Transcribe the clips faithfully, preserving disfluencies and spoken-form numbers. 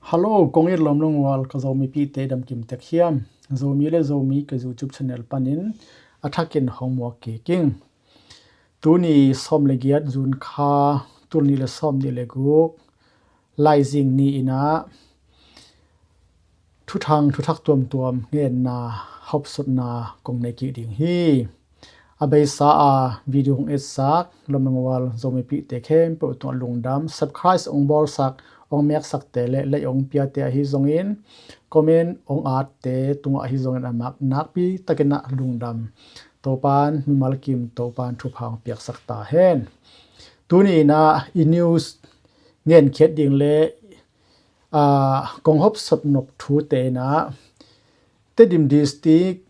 Hallo, kong it lawm lungwal ka Zomipihte damkim tek hiam? Zomi le Zomi ka YouTube channel panin a thakin hong muak kik ing. Tuni sawm le giat June kha, tul nih le sawm nih le guk, Laizing ni-in ah thuthang thuthak tuamtuam ngenna hopsutna kong nei kik ding hi. A beisa a video hong etsak lawm lungwal Zomipihte khempeuh tungah lungdam, subscribe hong bawlsak, hong meksakte le like hong piate ahi zongin, comment hong atte tungah ahi zongin a mak nakpi takin ah lungdam. Topan mimal kim Topan thupha hong piaksak ta hen. Tuni-in ah i news ngenkhiat ding le, aa, kong hopsot nop thute in ah Tedim District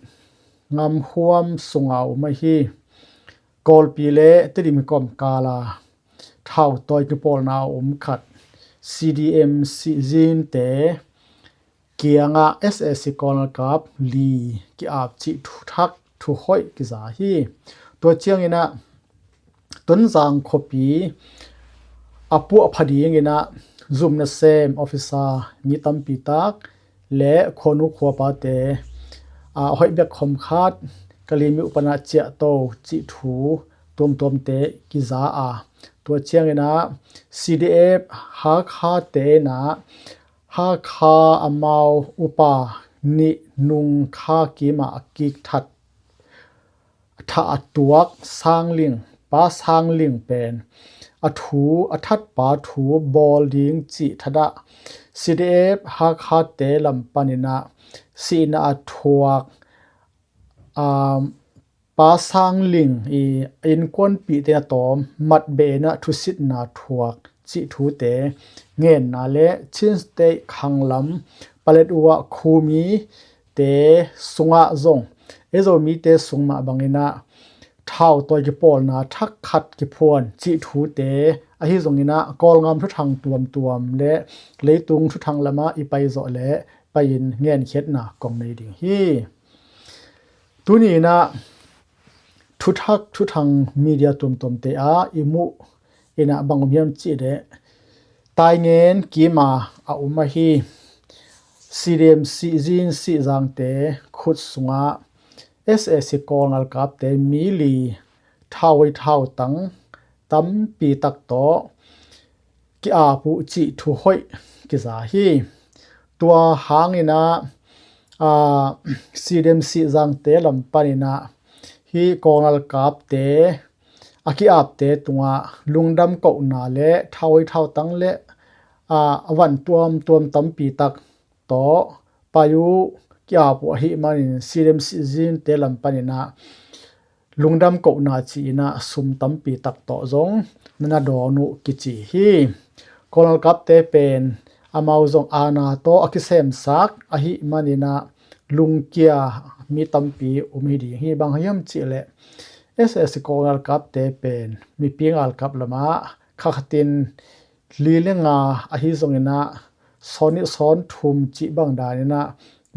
Ngamhuam sunga om ahi Kawlpi le Tedim kawmkala thautawi kipawlna a om khat CDM Sihzinte kiangah SAC Kawl ngalkap li ki-ap cih thuthak thuhoih kiza hi. Tua ciangin ah Tonzang khuapi a puahpha dingin ah zum nasem officer mi tampi tak le khuanu khuapate, a, hoih bek khawm khat Kalaymyo panah ciahto cih thu tuamtuamte kiza a, tua ciangin ah CDF Hakha te in ah Hakha amau upa nih nung kha kimah a kik that, thah a tuak Sangling, Pa Sangling pen a thu, a thatpa thu bawl ding cih thadah CDF Hakha te lam panin ah sihna a thuak, um, Pa Sangling i innkuanpihte na tawm mat beh in ah thusitna thuak cih thute ngenna le Chin State khanglam Paletwa khumi te sungah zong, ei Zomite sung mah bangin ah thautawi kipawlna thak khat kiphuan cih thute ahi zongin ah Kawlgam thuthang tuamtuam le leitung thuthang lamah i pai zawh le pai-in ngenkhiatna kong nei ding hi. Tuni-in ah thuthak thuthang media tuamtuamte ah i muh in ah bang om hiam cih leh, Taingen kima a om ahi CDM Sihzin Sihzangte khut sungah SAC Kawl ngalkapte mi li thau ei thautang tampi tak tawh ki-ap uh cih thuhoih kiza hi. Tua hangin ah, aa, CDM Sihzangte lam panin ah hih Kawl ngalkapte a ki-apte tungah lungdam kohna le thau ei thautang le, aa, a van tuamtuam tampi tak tawh pai uh ki-ap uh ahih manin CDM Sihzinte lam panin ah lungdam kohna ci-in ah sum tampi tak tawh zong na na dawn uh kici hi. Kawl ngalkapte pen amau zong aana tawh a kisemsak ahih manin ah lungkia mi tampi um hi ding hi. Bang hiam cih leh SAC Kawl ngalkapte pen mipi ngalkap lamah kha khatin li le nga ahi zongin ah sawn nih sawn thum cih bang danin ah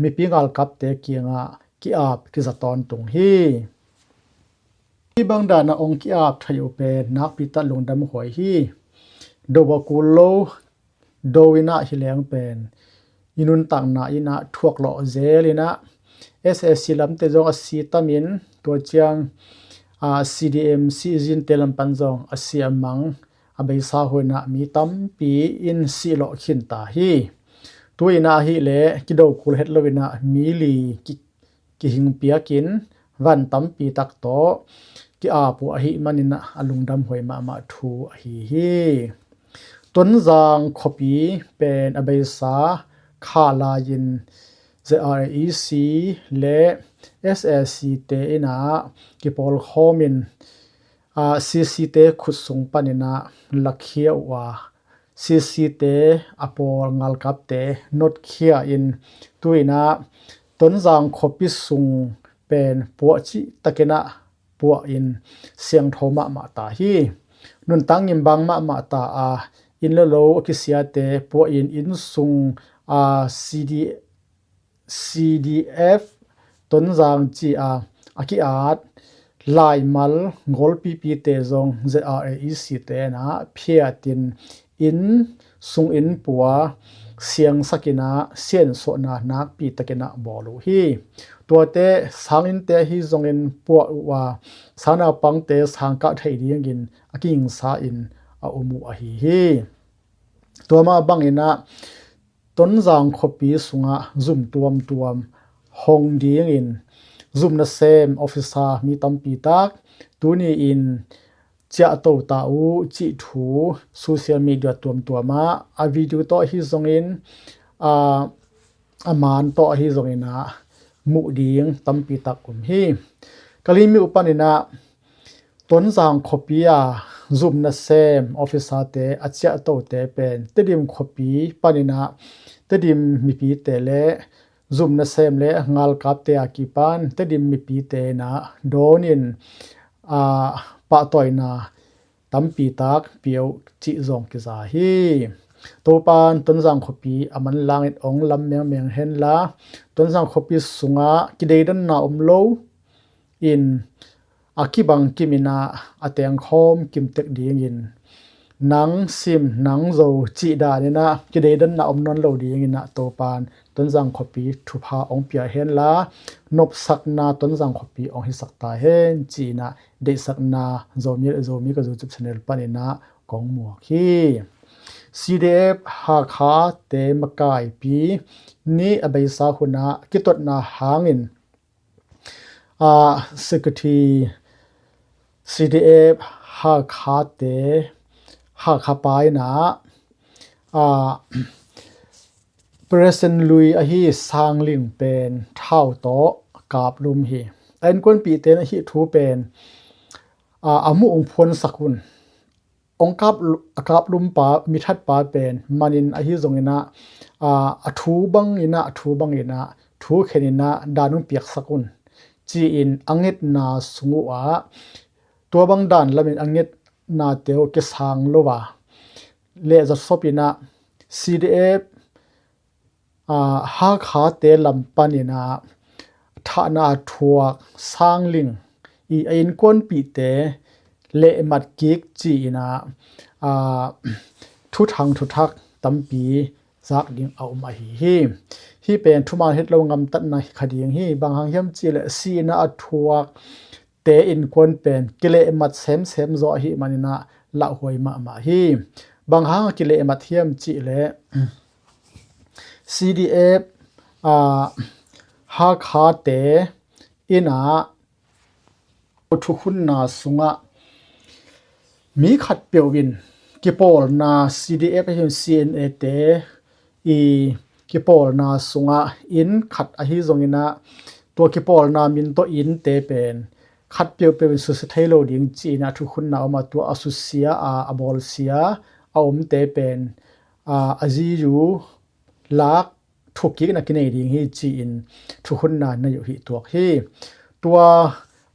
mipi ngalkapte kiangah ki-ap kiza tawntung hi. Hih bang dan a hong ki-ap thei uh pen nakpi tak lungdam huai hi. Do a kul lo, do in ah hi leng pen i nuntakna in ah thuak lawh zel in ah SAC lamte zong a si tamin tua ciang, aa, CDM Sihzinte lam pan zong a si a mang a beisa huai in ah mi tampi in sih lawh khin ta hi. Tu-in ah ahih leh kido kul het lo in ah mi li ki, kihing piakin van tampi tak tawh ki-ap uh ahih manin ah a lungdam huai mahmah thu ahi hi. Tonzang khuapi pen a beisa kha lai-in ZRA EC le SAC te in ah kipawlkhawm in, aa, CC te khut sung panin ah lakhia uh a, CC te a pawl ngalkapte notkhia in tu-in ah Tonzang khuapi sung pen puah cih takin ah puah in siangtho mahmah ta hi. Nuntak ngimbang mahmah ta a, inn le lo a kisiate puah in inn sung, aa, CD, CDF Tonzang ci-a a ki-at laimal golpipite zong ZRA EC te in ah phiatin inn sung inn pua siangsak in ah siansuahna nakpi takin ah bawl uh hi. Tuate sanginnte ahi zongin puah uh a, sangnaupangte sangkah theih dingin a kigingsa in a um uh ahi hi. Tua mah bangin ah Tonzang khuapi sungah zum tuamtuam hong dingin zum nasem officer mi tampi tak tuni-in ciahto ta uh cih thu social media tuamtuam ah a video tawh ahi zongin, a, a man tawh ahi zongin ah muh ding tampi tak um hi. Kalemyo panin ah Tonzang khuapi a zum nasem officerte a ciahtote pen Tedim khuapi panin ah Tedim mipite le zum nasem le ngalkapte a kipan Tedim mipite in ah dawnin, a, pahtawina tampi tak pia uh cih zong kiza hi. Topan Tonzang khuapi a manlangin ong lam mengmeng henla, Tonzang khuapi sungah kideidanna om lo in a kibang kim in ah a tengkhawm kimtek dingin nang Sim nang Zo cih danin ah kideidanna om nawn lo dingin ah Topan Tonzang khuapi thupha ong pia henla, nopsakna Tonzang khuapi ong hisak ta hen ci-in ah deihsakna Zomi, Zomi ka YouTube channel panin ah kong muak hi. C D F Hakhate makaipi ni a beisa hun ah kitotna hangin, a, Secretary C D F Hakhate, Hakha pa in ah, a, President lui ahi Sangling pen thau tawh kaplum hi. A innkuanpihte in ah hih thu pen, a, a muh ong phuansak un. Ong kap, a kaplum pa, mithat pa pen manin ahi zongin ah, a, a thu bangin ah, a thu bangin ah, thu khenin ah dan ong piaksak un ci-in a ngetna sung uh ah tua bang dan lamin a ngetnate uh kisang lo a, lehzasop in ah C D F, a, Hakhate lam panin ah thahna a thuak Sangling i a innkuanpihte lehmat kik ci-in ah, a, thuthang thuthak tampi zak ding a um ahi hi. Hih pen thuman het lo gamtatna hi kha ding hi. Bang hang hiam cihleh sihna a thuak te innkuan pen kilehmat semsem zaw ahih manin ah lauhuai mahmah hi. Bang hang a kilehmat hiam cihleh C D F, a, Hakhate in ah thukhunna sungah mi khatpeuh in kipawlna C D F ahi C N A te i kipawlna sungah inn khat ahi zongin ah tua kipawlna min tawh innte pen khat peuhpeuh in susia thei lo ding ci-in ah thukhunna om a, tua a susia a, a bawlsia a omte pen, a, a ziyu lak thukikna kinei ding hi ci-in thukhunna nei uh hi tuak hi. Tua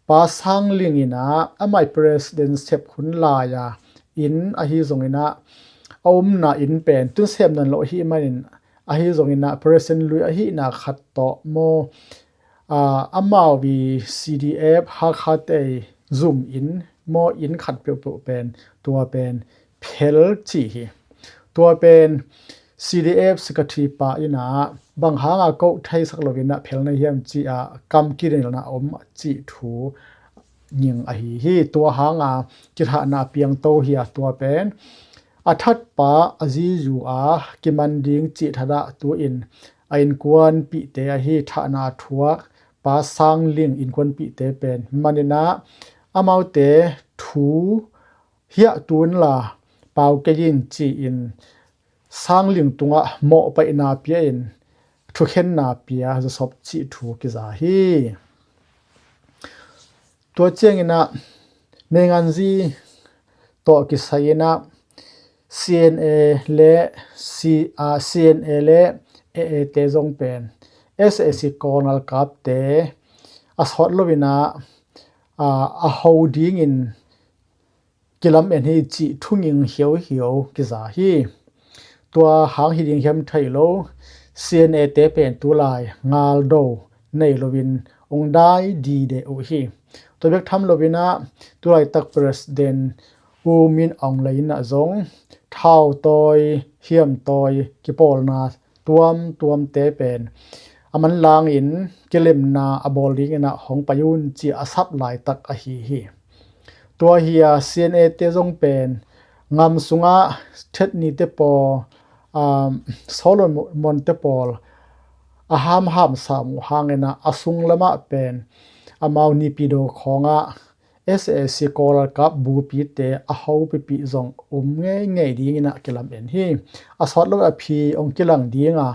Pa Sangling in ah amah i president sep hun lai-a inn ahi zongin ah a omna inn pen tun sem nawn lo ahih manin ahi zongin ah president lui ahihna khat tawh maw, a, amau i C D F Hakhate zum inn maw, inn khat peuhpeuh pen tua pen phel ci hi. Tua pen C D F secretary pa in ah bang hanga koh theisak loin ah phel na hiam ci-a kam kinelna om cih thu ging ahi hi. Tua hanga kithahna piangto hi a, tua pen a thatpa a ziyu a kiman ding cih thatah tu-in a innkuanpihte ahi thahna thuak Pa Sangling innkuanpihte pen manin ah amaute thu hiah tunla pau kei in ci-in Sangling tungah mawhpaihna pia in thukhenna pia zawsop cih thu kiza hi. Tua ciangin ah Menghanzi tawh kisai in ah C N A le C, a, C N A le A A te zong pen S A C Kawl ngalkapte a sawt loin ah, a, a ho dingin kilamen hi cih thuging hiauhiau kiza hi. Tua hang hi ding hiam thei lo, C N A te pen tulai ngaldo nei loin ong dai dide uh hi. Tua bek tham loin ah tulaitak president U Min Aung Hlaing in ah zong thautawi hiamtawi kipawlna tuamtuamte pen a manlangin kilemna a bawl dinginah hong pai un ci a sap laitak ahi hi. Tua hi a C N A te zong pen ngam sungah Ted Ni te pawl, um, Solomon te pawl a hamham sam uh hanginah a sung lamah pen amau Naypyidaw khawngah S A C Kawl galkap bupite a hopihpih zong um ngeingei dinginah kilamen hi. A sawt lo a phi hong kilang dinga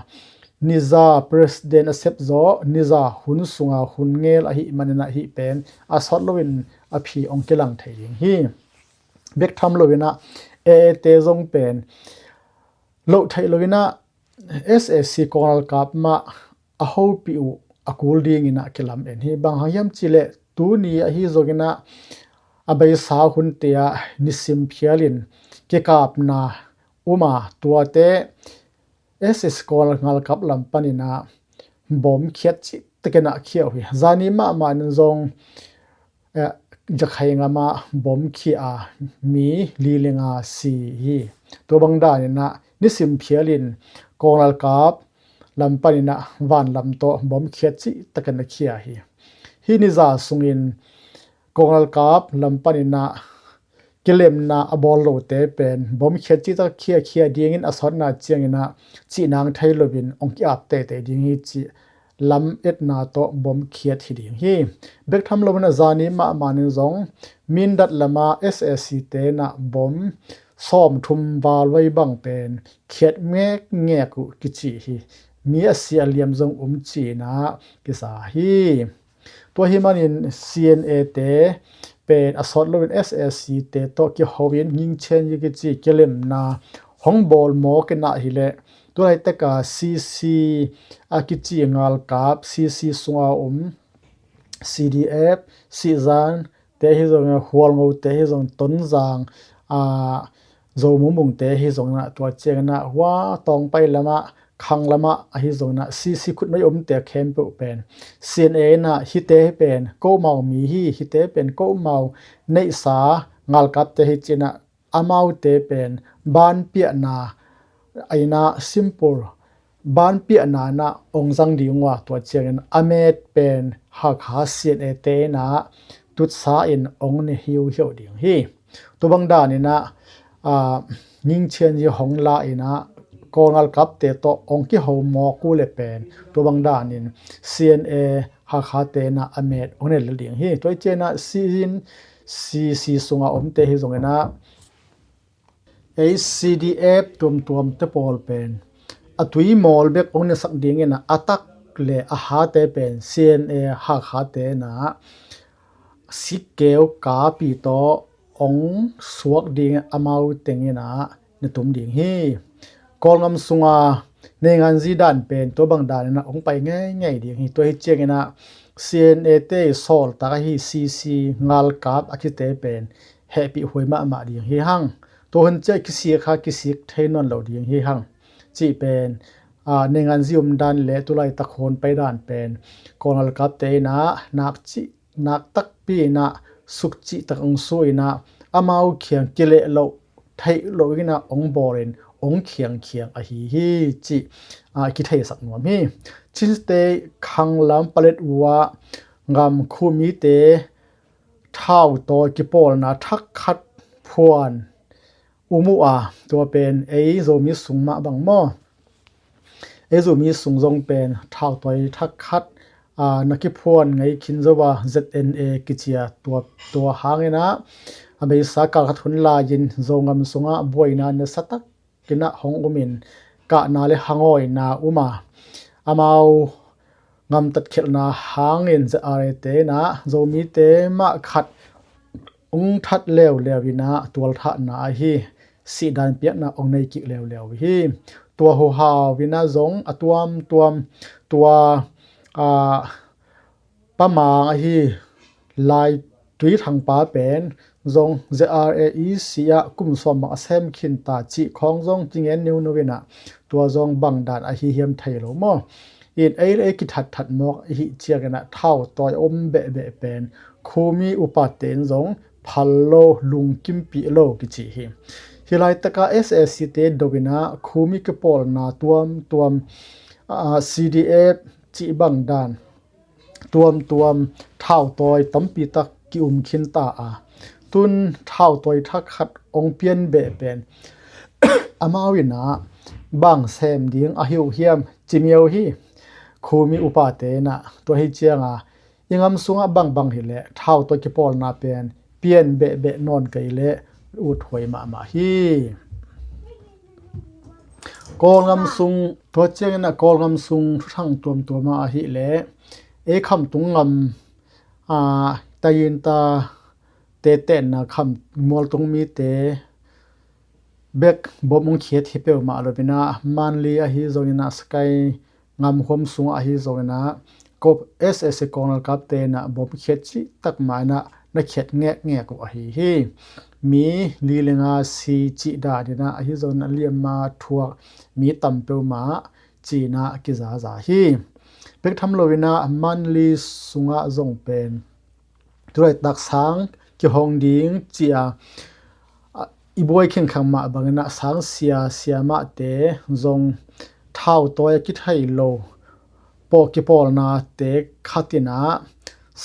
niza president a sepzaw niza hun sunga hun ngel ahi maninah hih pen a sawt loin a phi hong kilang thei ding hi. Bek tham loinah A A te zong pen loh theih loinah S A C Kawl galkap mah a hopih uh a kul dinginah kilamen hi. Bang hang hiam cihleh tuni ahi zonginah a beisa hunte ah nisim phialin kikapna um a tuate S A C Kawl galkap lam paninah bom khiat cihtakinah khia uh hi. Zani mahmah in zong eh, Jakhai ngamah bom khia a mi li le nga si hi. Tua bang daninah nisim phialin Kawl galkap lam paninah vanlam tawh bom khiat cihtakin a khia hi. Hih niza sungin Kawl galkap lam paninah kilemna a bawl lote pen bom khiat cihtak khiakhia dingin a sawtna cianginah cihnang thei loin hong ki-ap teitei ding hi cih lam etna tawh bom khiat hi ding hi. Bek tham loinah zani mahmah in zong Mindat lamah S A C tenah bom sawmthum val vai bang pen khiat ngekngek uh kici hi. Mi a si a liam zong um cinah kisa hi. Tua hi manin C N A te pen a sawt loin S A C te tawh kiho in Ngin Chin Ye kici kilemna hong bawl mawk inah hileh tu laitaka C C a kici galkap C C sunga um C D F, Sihzan te hi zong, Hualngo te hi zong, Tonzang, a, Zo Mungmung te hi zonginah tua cianginah hua Tawngpai lamah khang lamah ahi zonginah C C khutnoi omte khempeuh pen C N A inah hihte pen komau mi hi, hihte pen komau neihsa galkapte hi cinah amaute pen banpiahna a inah simple banpiahna inah ong zang ding uh a tua ciangin a met pen Hakha C N A te inah tutsa in ong ne hiuhiau ding hi. Tua bang daninah a, Ngin Chin Ye hong la inah Kawl galkapte tawh hong kiho mawk uh le pen tua bang danin C N A Hakha tenah a met hong ne lel ding hi. Tua hi cianah C C sunga omte hi zonginah H C D F tuamtuamte pawl pen a tui mawl bek hong nesak dinginah a tak le a hate pen C N A Hakha tenah sikkeu kapi tawh hong suak ding amau tenginah na tum ding hi. Kawlgam sunga neinganzi dan pen tua bang daninah hong pai ngeingei ding hi. Tua hi cianginah C N A te sawltak ahi C C galkap a kite pen hehpih huai mahmah ding hi hang. Tua hun ciah kisik kha kisik thei nawn lo ding hi hang. Cih pen a, neinganzi um dan le tulaitak hun pai dan pen Kawl galkapte inah nak cih nak takpi inah suk cihtak ong su inah amau khiang kileh loh theih loh inah ong bawlin ong khiangkhiang ahi hi cih a, kitheisak nuam hi. Chin State khanglam Paletwa gam khumite thautawi kipawlna thak khat phuan um uh a, tua pen ei Zomi sung mah bang maw? Ei Zomi sung zong pen thautawi thak khat a, na kiphuan ngei khin zo a, Z N A kici a, tua, tua hanginah a beisa kal khat hun lai-in Zogam sungah buaina nasa tak inah hong umin kahna le hangawina um a, amau gamtat khialhna hangin Z R A te inah Zomite mah khat ong that leuleu inah tualthahna ahi sihdan piakna ong nei kik leuleu hi. Tua huhau inah zong a tuamtuam tua a, Pa Mang ahi Lai Tui Thangpa pen zong Z R A E C ah kum sawm bang a sem khin ta cih khawng zong kingen niuno inah tua zong bang dan ahi hiam thei lo maw? In ei le ei kithatthat mawk ahi cianginah thautawi a om behbeh pen khumi upate in zong phal lo, lungkimpih lo kici hi. Hih laitakah S A C te do inah khumi kipawlna tuamtuam, ah, C D F cih bang dan tuamtuam thautawi tampi tak ki-um khin ta a, tun thautawi thak khat hong pian beh pen amau inah bang sem ding ahi uh hiam ci miau hi. Khumi upate inah tua hi cianga i ngam sungah bangbang hileh thautawi kipawlna pen pian behbeh nawn kei leh uthuai mahmah hi. Kawlngam sung, tua ciangin ah Kawlngam sung thuthang tuamtuam ah ahileh ei khamtung ngam, aa, tayin ta te tenna kham mualtung mite bek bom hong khiat hi peuhmah lo inah Manli ahi zongin ah Sakai ngamhuam sungah ahi zongin ah ko S A C kawng lalkapte inah bom khiat cih tak mah inah na khiat ngekngek uh ahi hi. Mi li le nga si cih dan inah ahi zongin ah liamma thuak mi tam peuhmah ci inah kizaza hi. Bek tham lo inah Manli sungah zong pen tulaitak sang kihong ding ci-a, a, i buai khengkhang mah bangin ah sang sia siamahte zong thautawi a kithei lo paw kipawlnate khat inah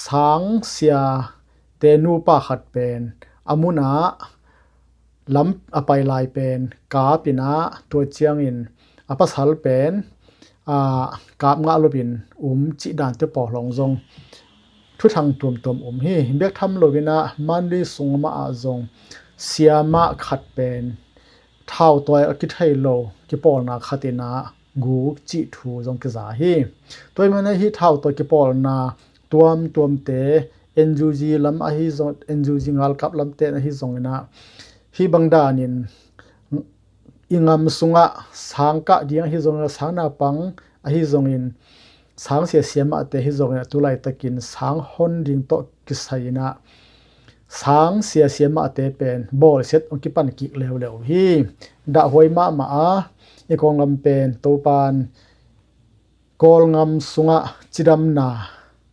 sang siate nupa khat pen a munah lam a pai lai pen kap inah tua ciangin a pasal pen, aa, kap ngah loin um cih dante pawl hong zong thuthang tuamtuam um hi. Bek tham lo inah Manli sung mah ah zong siamah khat pen thautawi a kithei lo kipawlna khat inah guk cih thu zong kiza hi. Tua ahih manin hih thautawi kipawlna tuamtuamte N U G lam ahi zong, N U G ngalkap lamte ahi zongin ah hih bang danin i ngam sungah sang kah ding ahi zongin ah sang naupang ahi zongin sang sia siamahte ahi zongin ah tulaitakin sang hon ding tawh kisai inah sang sia siamahte pen bawlsiat hong kipan kik leuleu hi. Dahhuai mahmah a i kawnglam pen Topan Kawlngam sungah cidamna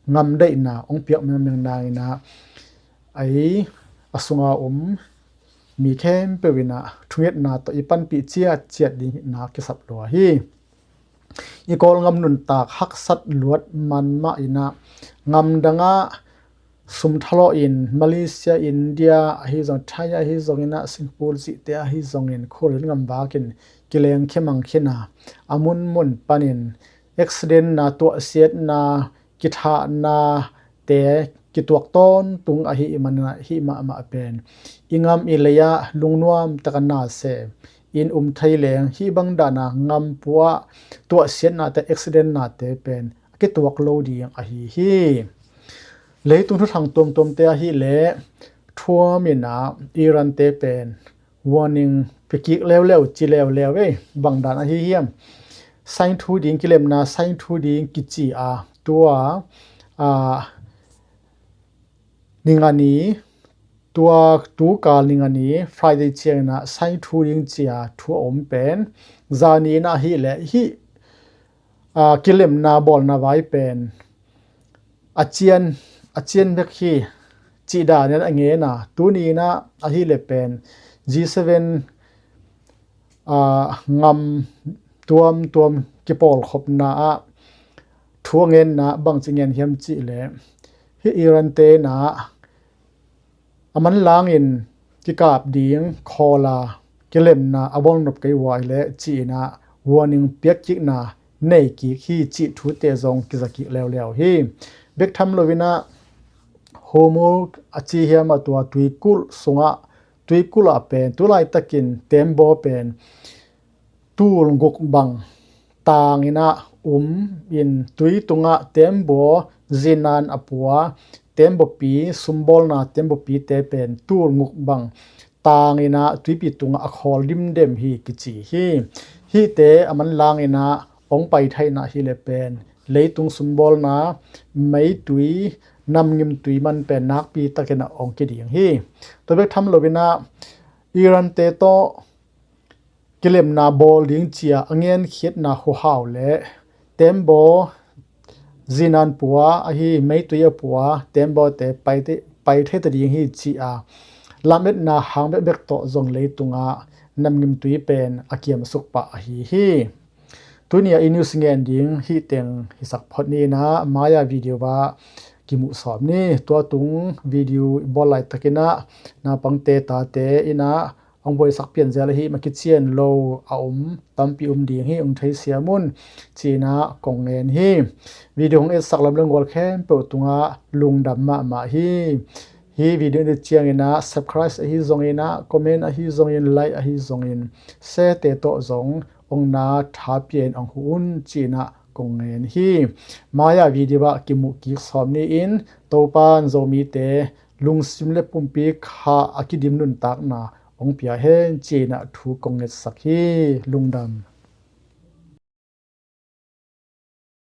ngamdaihna hong piak mengmeng nangin ah ei a sunga um mi khempeuh inah thungetna tawh i panpih ciatciat ding hihna kisap lua hi. I Kawlngam nuntak haksat luat man mah inah ngamdangah sum thalawh in Malaysia, India ahi zong, Thai ahi zongin ah Singapore cihte ahi zongin khulin ngamvakin kileng khia mang khin a, a munmun panin accident na, tuahsiatna, kithahna te kituak tawntung ahi i manin ah hih mahmah pen i ngam i lei ah lungnuam taka na sem in um thei leng hih bang dana ngam pua tuahsiatnate, accident nate pen a kituak lo ding ahi hi. Leitung thuthang tuamtuamte ahileh thuam inah Iran te pen warning pia kik leuleu ci leuleu ei. Bang dan ahi hiam? Sainthu ding kilemna sainthu ding kici a, tua, a, ninga ni, tua tukal ninga ni Friday ciangin ah sainthu ding ci-a thu a om pen zani inah ahileh hih, a, kilemna bawlna vai pen a cian, a cian bek hi cih danin a ngen a, tuni inah ahileh pen G seven, aa, ngam tuamtuam kipawlkhopna ah thu a ngenna bangci ngen hiam cihleh hih Iran te inah a manlangin kikap ding khawl a kilemna a bawl nop kei uh a hileh ci inah warning piak kikna nei kik hi cih thute zong kiza kik leuleu hi. Bek tham lo inah Hormuz a ci hiam a tua tuikulh sungah, tuikulh ah pen tulaitakin tembaw pen tul guk bang tang inah um in tui tungah tembaw zinan a pua, tembaw pi, sumbawlna tembaw pite pen tul guk bang tang inah tuipi tungah a khawl dimdem hi kici hi. Hihte a manlang inah hong pai theihna hileh pen leitung sumbawlna, meitui, namngim tui man pen nakpi takin ah hong kiding hi. Tua bek tham lo inah Iran te tawh kilemna bawl ding ci-a a ngenkhiatna khuahau le tembaw zinan pua ahi meitui a pua tembawte pai te, pai thei ta ding hi ci-a lametna hang bekbek tawh zong leitungah namgimtui pen a kiamsuk pah ahi hi. Tuni a i news ngen ding hih teng hisak phot ni in ah, mai-ah video ah kimuh sawm ni. Tua tung video i bawl laitakin ah naupangte tate in ah hong buaisak pian zel ahi mah kician lo a om tampi um ding hi, hong theisiam un ci-in ah kong ngen hi. Video hong etsak lam le gual khempeuh tungah lungdam mahmah hi. Hih video i et ciangin ah subscribe ahi zongin ah, comment ahi zongin, like ahi zongin, share te tawh zong hong na tha pia in hong huh un ci-in ah kong ngen hi. Mai-ah video ah kimuh kik sawm ni in, Topa'n Zomite lungsim le pumpi kha a kidim nuntakna hong pia hen ci-in ah thu kong ngetsak hi. Lungdam.